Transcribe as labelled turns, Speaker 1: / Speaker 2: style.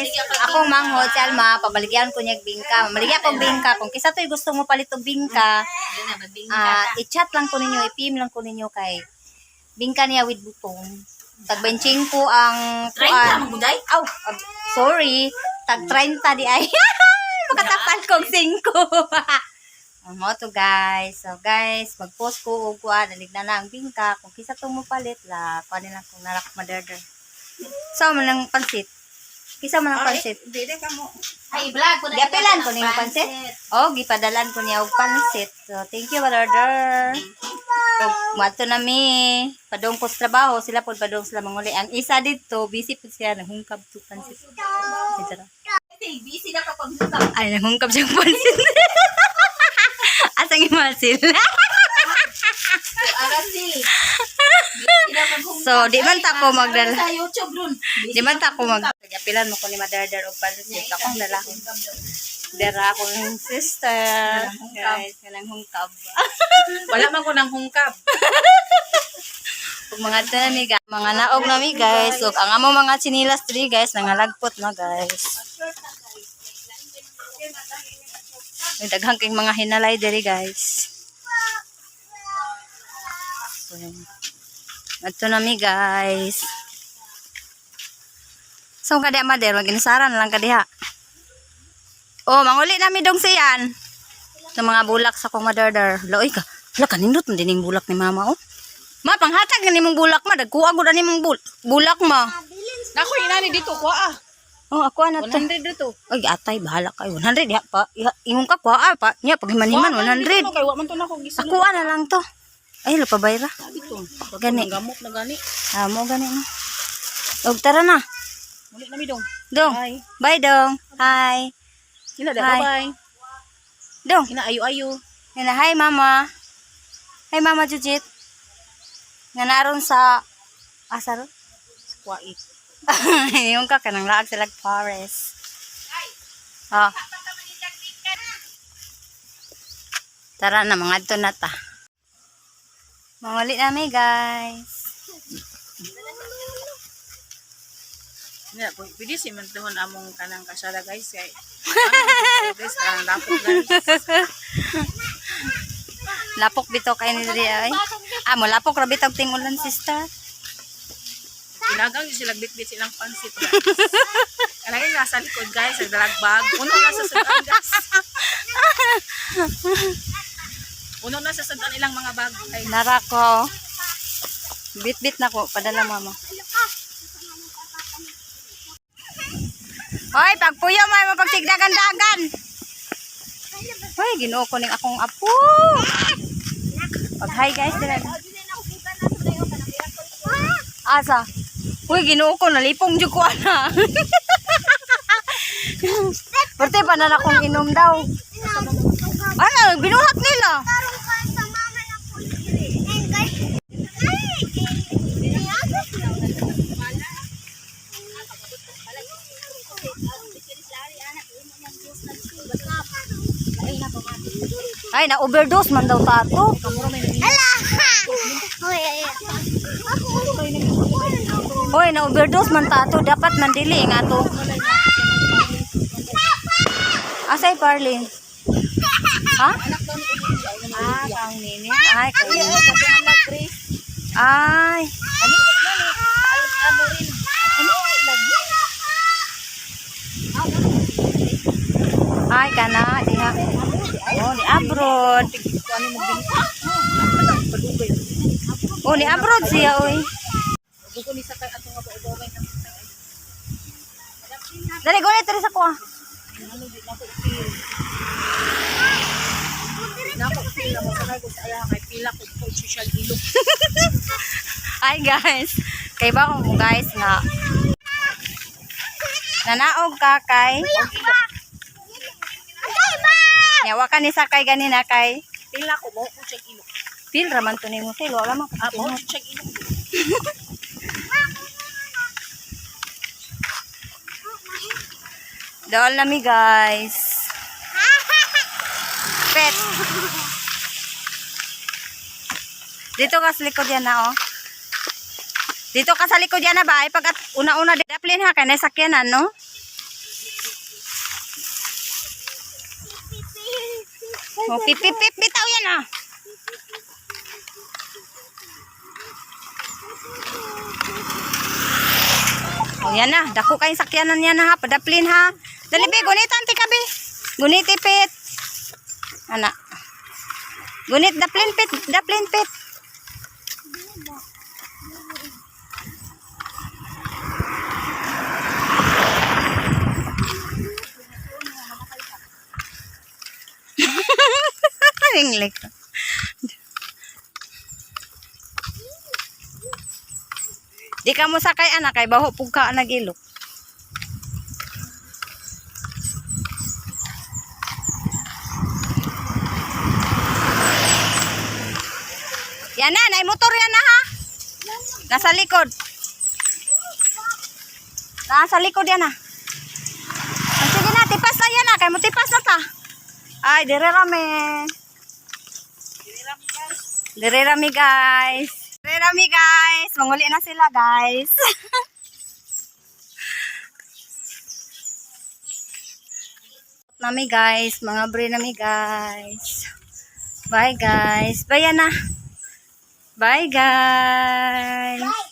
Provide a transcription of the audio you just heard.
Speaker 1: Guys, akong manghod si Alma, pabaligyan ko niya og bingka. Maligya kog bingka. Kung kisa to'y gusto mo palit og bingka,
Speaker 2: Yun na, magbingka
Speaker 1: ah,
Speaker 2: ta.
Speaker 1: I-chat lang ko ninyo, i-PM lang ko ninyo kay bingka niya with butong. Tag 25 ang
Speaker 2: 30
Speaker 1: kuan.
Speaker 2: man guday.
Speaker 1: Aw, sorry. Tag 30 di ay. Makatapal kog 5. Mo to, guys. So guys, mag-post ko og kuan, alig na na ang bingka. Kung kisa to mo palit la, kuan lang kung narak maderder. So man ang pansit. Kisa man ang pansit.
Speaker 3: Dili ka mo.
Speaker 2: Ay, i-vlog ko na.
Speaker 1: Giapilan ko niyang pansit. Oh, gipadalan ko niya og pansit. So thank you, brother. So, mato na mi. Padong ko sa trabaho, sila po padong sila manguli. Ang isa dito, busy po siya, naghungkab to pansit. Ito na.
Speaker 2: Busy na kapag hukap.
Speaker 1: Ay, naghungkab siyang pansit. Asang imasil?
Speaker 2: Arasil. Busy na pag
Speaker 1: So, di man ta ko magdala.
Speaker 2: Sa YouTube ron.
Speaker 1: Di man ta ko mag... Giapilan mo ko ni Madarder og pansit. Akong lalaki. Dera akong sister. Guys, kanang hungkab.
Speaker 3: Wala man ko nang hungkab.
Speaker 1: Ug mga to na mi guys, mga naog na mi, guys. Ug ang among mga chinilas diri, guys, nangalagpot na, guys. May daghang kay mga hinalay diri, guys. So, adto na mi, guys. So kadiha mader, maginsara na lang kadiha. Oh, manguli na mi dong siyan. Sa mga bulak sa kong maderder. Loy ka. Hala, kanindot man din yung bulak ni mama oh. Ma, panghatag na nimong bulak ma. Dagkuha gud ani mong bulak ma.
Speaker 3: Nako inani dito ko ah.
Speaker 1: Oh, ako na to.
Speaker 3: 100 dito.
Speaker 1: Ay, atay, bahala kayo. 100 diha pa. Iha, ingon ka kuha pa. Nya paghiman-himan 100.
Speaker 3: Kay wa man to nako gisunod.
Speaker 1: Ako na lang to. Ay, lo pabayra.
Speaker 3: Dito.
Speaker 1: Gani.
Speaker 3: Gamot na gani.
Speaker 1: Ah, mo gani no. Og tara na.
Speaker 3: Muli na mi dong.
Speaker 1: Dong.
Speaker 3: Bye.
Speaker 1: Bye, dong. Hi.
Speaker 3: Ina da
Speaker 1: Bye.
Speaker 3: bye.
Speaker 1: Dong.
Speaker 3: Ina ayo ayo.
Speaker 1: Nga hi mama. Hi mama Jujit. Nga naron sa asa ron?
Speaker 3: Kwai.
Speaker 1: Yung ka kanang laag sila forest. Ah. Tara na, mga adto na ta. Manguli na mi, guys.
Speaker 3: Ina pwede si man tuhon among kanang kasada, guys, kay ano, guys, kanang lapot, guys.
Speaker 1: Lapok bitaw kay ni diri ay. Ah, mo lapok ra bitaw ting ulan, sister.
Speaker 3: Inagang sila bitbit silang pansit, guys. Kalagay nasa likod, guys, nagdalagbag. Uno na sa sudan, guys. Uno na sa sudan ilang mga bag, guys.
Speaker 1: Nara ko. Bit-bit na ko padala mama. Hoy, pagpuyo mo ay mapagsigdagan-dagan. Hoy, Ginoo ko ning akong apo. Pag hi guys dira. Asa? Uy, Ginoo ko nalipong jud ko ana. Perte pa na akong inom daw. Ano, binuhat nila. Ay, na overdose man daw tato. Hoy, na overdose man tato. Dapat man dili nga to. Asay Parlin? Ha? Ah, kang nini. Ay, kang nini. Ay. Ay, kana diha. Oh, ni abroad. Oh, ni abroad siya oy. Dali, gulay diri sa kuha.
Speaker 3: Nako pila mo sakay ko sa ayaha kay pila ko po social ilok.
Speaker 1: Hi guys. Kay ba ko guys nga nanaog ka kay Yawa ka ni sakay ganina kay
Speaker 3: Pila ko mo ko siya ilok.
Speaker 1: feel raman to nimo sa'yo wala man
Speaker 3: Ah, mo siya ilok.
Speaker 1: Dool na mi, guys. Pet. Dito ka sa likod yan na oh. Dito ka sa likod yan na ba? Ay pag una-una daplin ha kay nasakyanan no. Oh, pip pip pip bitaw yan ah. Oh, yan na. Dako kayong sakyanan yan na ha. Padaplin ha. Dali be, gunitan ti kabi. Gunit ipit. Ana. Gunit daplin pit, daplin pit. Ringlik. Di ka mo sakay anak kay baho pug ka nagilok. Yan na, nay motor yan na ha. Nasa likod. Nasa likod yan na. Ah, sige na, tipas na yan na. Kay mo tipas na ta. Ay, dire rami. Dire rami guys. Dire rami guys. Manguli na sila guys. Nami guys, mga bre nami guys. Bye guys. Bye na. Bye guys.